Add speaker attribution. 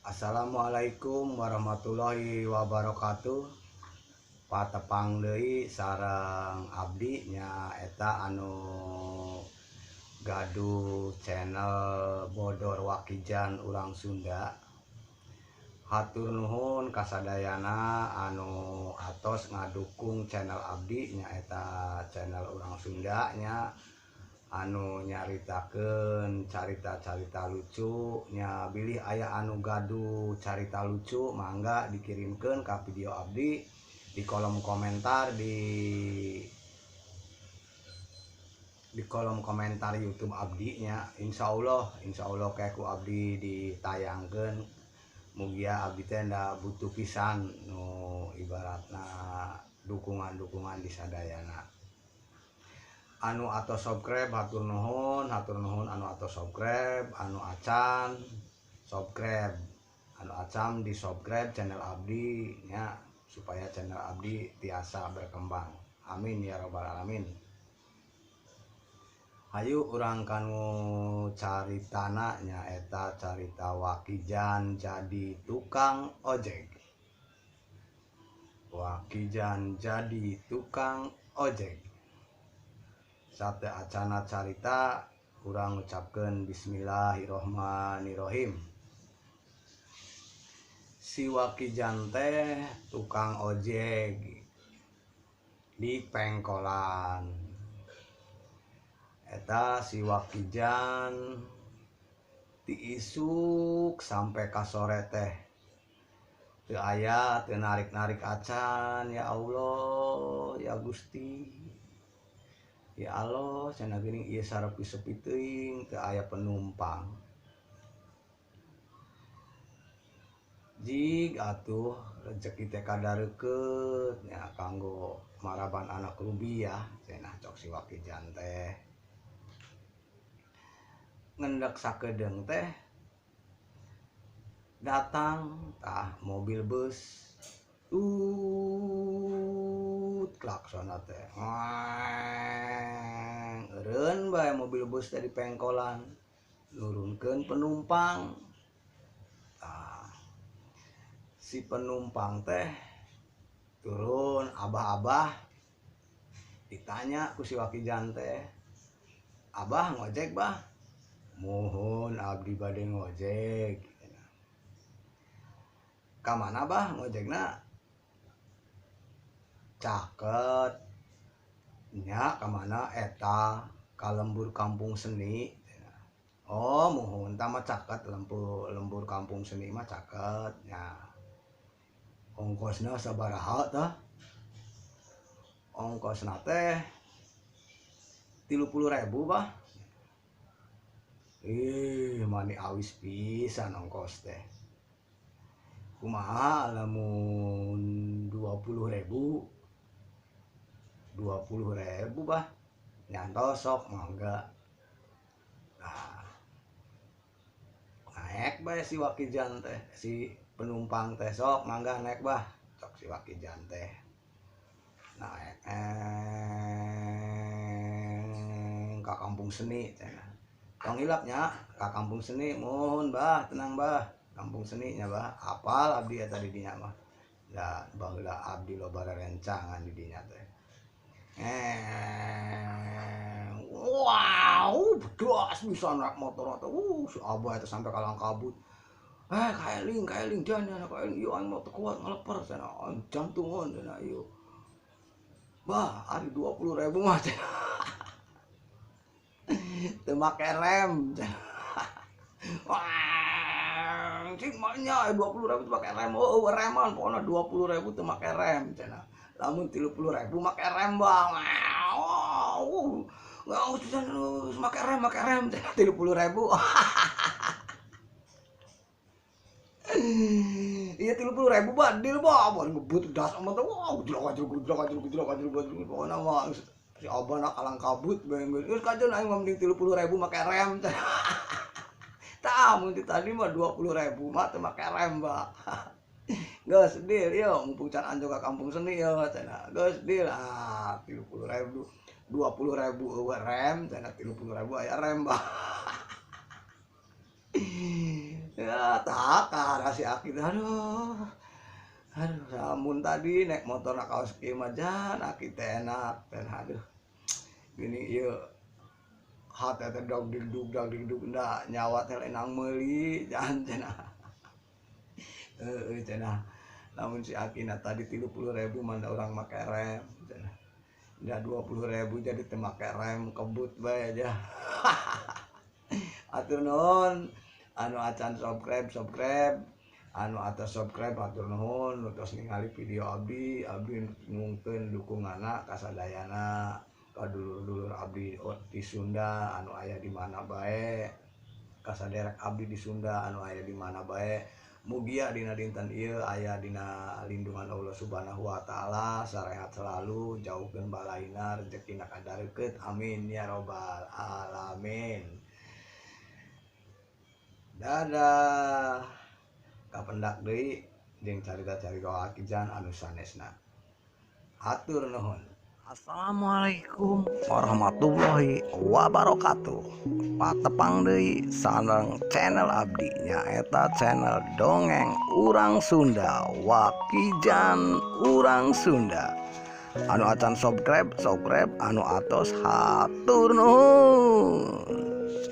Speaker 1: Assalamualaikum warahmatullahi wabarakatuh. Patepang deui sareng abdi nyaeta anu gaduh channel Bodor Wakijan Urang Sunda. Hatur nuhun kasadayana anu atos ngadukung channel abdi nyaeta channel Urang Sunda nya anu nyaritakeun carita-carita lucu nya bilih aya anu gaduh carita lucu mangga dikirimkeun ka video abdi di kolom komentar di kolom komentar YouTube abdi nya. Insyaallah kayak ku abdi ditayangkeun. Mugia abdi teh nda butuh pisan nu ibaratna dukungan-dukungan di sadayana. Anu atau subscribe hatur nuhun anu atau subscribe, anu acan subscribe, anu acan di subscribe channel abdi nya supaya channel abdi tiasa berkembang. Amin ya robbal alamin. Hayu urang kanu caritana nyaeta carita Wakijan jadi tukang ojek. Wakijan jadi tukang ojek. Sate acana carita urang ucapkeun bismillahirrohmanirrohim. Si Wakijan teh tukang ojek di pengkolan. Eta si Wakijan ti isuk sampai ka sore teh teu aya teu narik-narik acan. Ya Allah ya Gusti ya Allah, cenah geuning ieu sarepi sepi teuing teu aya penumpang. Jig atuh rezeki teh kadareukeut nya kanggo maraban anak rubiah cenah cok si Wakijan teh. Ngendek sakedeung teh datang tah mobil bus tut klaksona teh eureun bae mobil bus teh di pengkolan nurunkeun penumpang. Tah si penumpang teh turun abah-abah ditanya ku si Wakijan teh, "Abah ngojek bah?" "Mohon abdi bade ngojek." "Ka mana bah ngojekna?" "Caket." "Nya ka mana eta ka lembur kampung seni." "Oh mohon tah mah caket lembur kampung seni mah caket nya." "Ongkosna sabaraha tah?" "Ongkosna teh 30.000 bah." Ih, mani awis pisan ongkos teh. Kumaha lamun 20.000? 20.000 bah. Nyantos sok mangga. Nah, naik bae si Wakijan teh, si penumpang teh sok mangga naik bah. Cok si Wakijan teh. Naik ka kampung seni cenah. Tong hilapnya ka kampung seni, mohon bah, tenang bah, kampung seni nya bah, apal abdi eta di dinya mah. Da baheula abdi loba rerencangan di dinya teh. Wow, bedas bisa naik motor teh. Si abah eta sampai kalang kabut. Kaeling dan kaeling ieu aing mah teu kuat ngaleper cenah, jantungan cenah ieu. Bah, ari 20.000 mah cenah. Teu make rem. Wah, cing mah nya 20.000 teu make rem. Oh, reman pokona 20.000 teu make rem cenah. Lamun 30.000 make rem bang. Wow. Enggak usah make rem cenah 30.000. Iya 30.000 bah, deal bah, ngebut das sama teh. Wah, gejlok pokona mah si abah nak kalang kabut bae geus kajeun aing mah mending 30.000 make rem. Tah mun tadi mah 20.000 mah teu make rem bah. Geus deal ieu mumpung can anjog ka kampung seni ieu cenah. Geus deal ah 30.000 20.000 eueuh rem cenah 30.000 aya rem bah. Ya takar si Aki, aduh aduh lamun tadi naik motor nak kaos kieu mah jan Aki teh enak dan aduh gini ieu hate teh dog digdug dag digdug da nyawa teh lain meuli jan cenah. Heueuh cenah lamun si Aki na tadi 30.000 mah da urang make rem cenah. Da 20.000 jadi teu make rem kebut bae aja. Atur nuhun anu acan subscribe subscribe, anu atas subscribe atur nuhun nu tos ningali video abdi, abdi ngungkeun dukunganna kasadayana ka dulur-dulur abdi di Sunda anu aya di mana bae, kasaderek abdi di Sunda anu aya di mana bae. Mugia dina dinten ieu aya dina lindungan Allah Subhanahu wa taala, sarehat selalu, jauhkeun balaina, rezekina kadareukeut, amin ya robbal alamin. Dadah. Kapendak deui jeung carita-carita Wakijan anu sanesna. Hatur nuhun. Assalamualaikum warahmatullahi wabarakatuh. Patepang deui sareng channel abdi nyaeta channel Dongeng Urang Sunda, Wakijan Urang Sunda. Anu acan subscribe subscribe, anu atos hatur nuhun.